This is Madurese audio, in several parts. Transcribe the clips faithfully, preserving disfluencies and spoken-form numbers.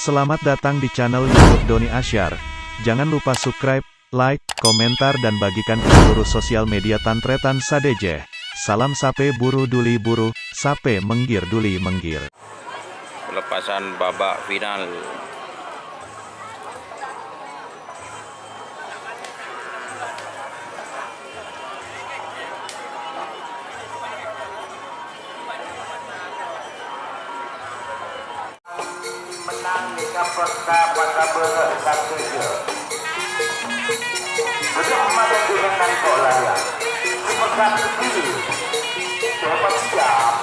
Selamat datang di channel YouTube Doni Asyar. Jangan lupa subscribe, like, komentar, dan bagikan ke seluruh sosial media tan-tarètan sadhâjâ. Salam sapè buru duli buru, sapè mèngghir duli mèngghir. Pelepasan babak final. Mennang nèka pertama ka bârâ' sadhâjâ. Bâdâ mata dengan nangko' laya. Sepekat kecil. Dapat siap.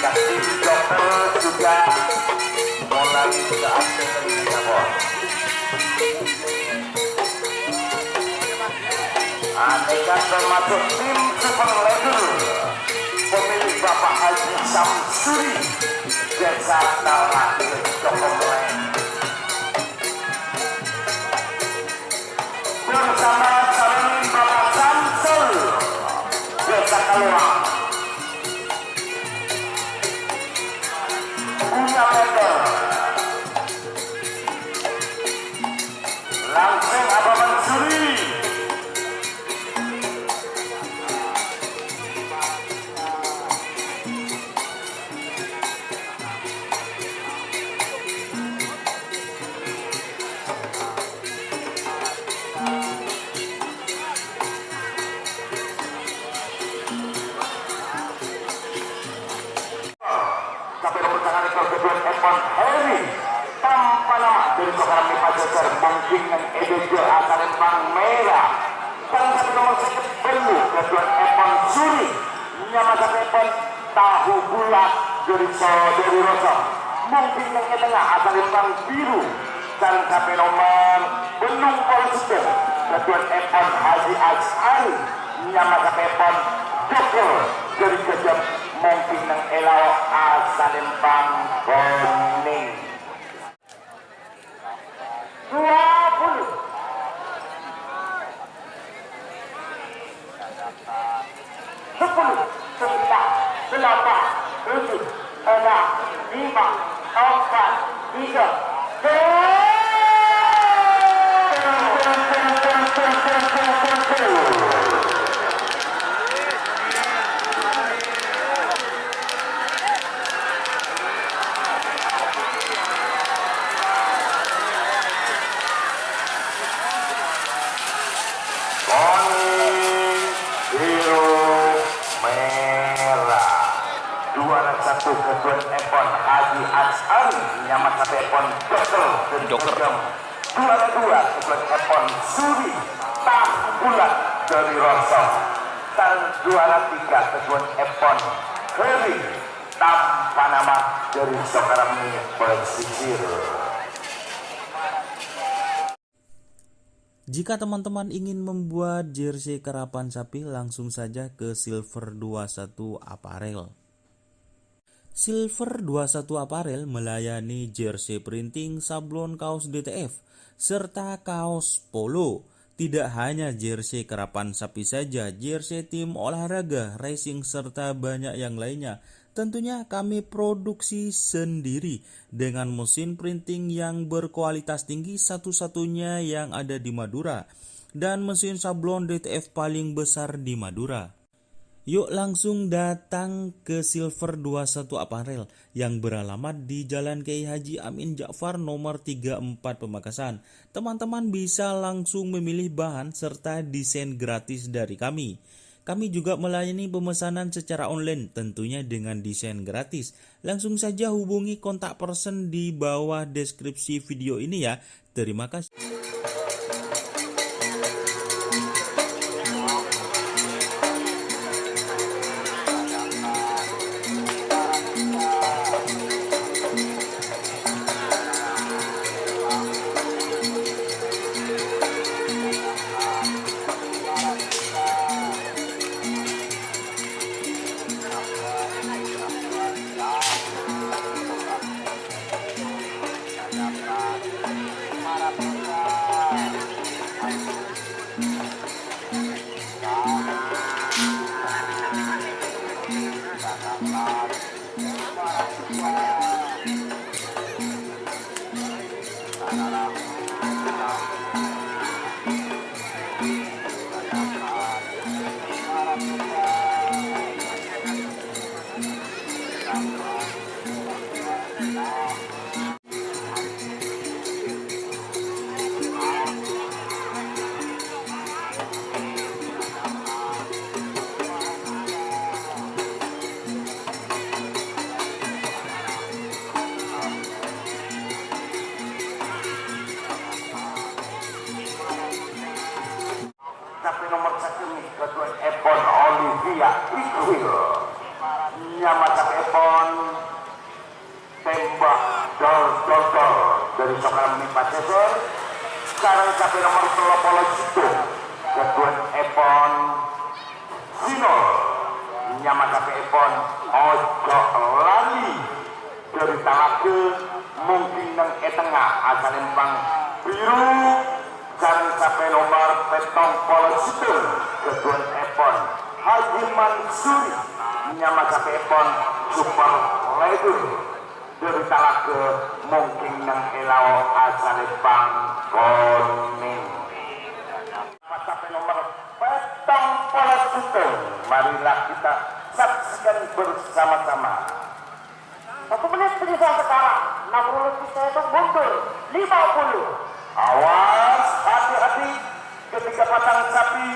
Tapi dokter sudah mulai ke atas. Aneka termasuk tim Super Leader pemilik Bapak Haji Samsuri, Desa Talang, Jokomleng. Bersama Salim Bapak Samsul, Desa Kaluang. Punya motor. Langsung Abah Mansuri. Sampai nomor tangan itu kedua Evan Heri. Tanpa nama dari seorang Mipa Jajar mungkin yang Ebejo asal Empang Merah. Dan sampai nomor seket bellu kedua Evan Suri. Nyama sampai Evan tahu bulat dari saudari Rosa. Mungkin yang tengah asal Empang Biru. Dan sampai nomor bellu pol sedang kedua Evan Haji As'ari. Nyama sampai Evan Dokter dari kejam. Mungkin nang elao asalempang boning. Dua puluh. Sepuluh, sembilan, delapan, tujuh, enam, lima, empat, tiga, dua. Kuning, biru, merah. Juara satu kedua Epon Haji As'ari, nyama satu Epon Dokter Dokter. Juara dua kedua Epon Suri, tah bulat dari Rosong. Dan juara tiga kedua Epon Heri, tanpa nama dari Sokarami Pesisir. Jika teman-teman ingin membuat jersey karapan sapi, langsung saja ke Silver dua satu Apparel. Silver dua satu Apparel melayani jersey printing, sablon kaos D T F, serta kaos polo. Tidak hanya jersey karapan sapi saja, jersey tim olahraga, racing, serta banyak yang lainnya. Tentunya kami produksi sendiri dengan mesin printing yang berkualitas tinggi, satu-satunya yang ada di Madura, dan mesin sablon D T F paling besar di Madura. Yuk langsung datang ke Silver dua satu Apparel yang beralamat di Jalan Kiai Haji Amin Ja'far nomor tiga empat Pamekasan. Teman-teman bisa langsung memilih bahan serta desain gratis dari kami. Kami juga melayani pemesanan secara online, tentunya dengan desain gratis. Langsung saja hubungi kontak person di bawah deskripsi video ini ya. Terima kasih. Tembak dor-dor-dor dari Sokrambi Paceser, sareng capè nomer tello polo sèttong, ghâdhuwânèpon Sinor, nyama capèèpon Ojo Lali dari Talaga, mongkèn neng è tengnga, asalèmpang biru, sareng capè nomer pèttong polo sèttong, ghâdhuwânèpon Haji Mansuri, nyama capèèpon Super Leader. Dari Talaga, mongkèn neng è lao, asalèmpang konèng. Pas capè nomer pèttong polo sèttong, marilah kita saksikan bersama-sama. Satu menit tersisa sekarang, enam puluh kita itu mundur, lima puluh. Awas, hati-hati ketika pasang sapi.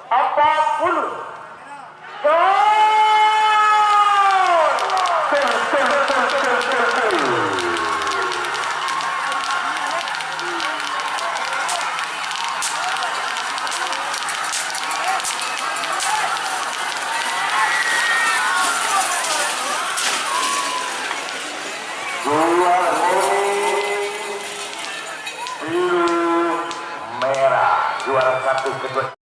Empat puluh. Gol! Gol, gol, gol, gol, gol, gol. Juara kuning, biru, merah. Juara satu, kedua.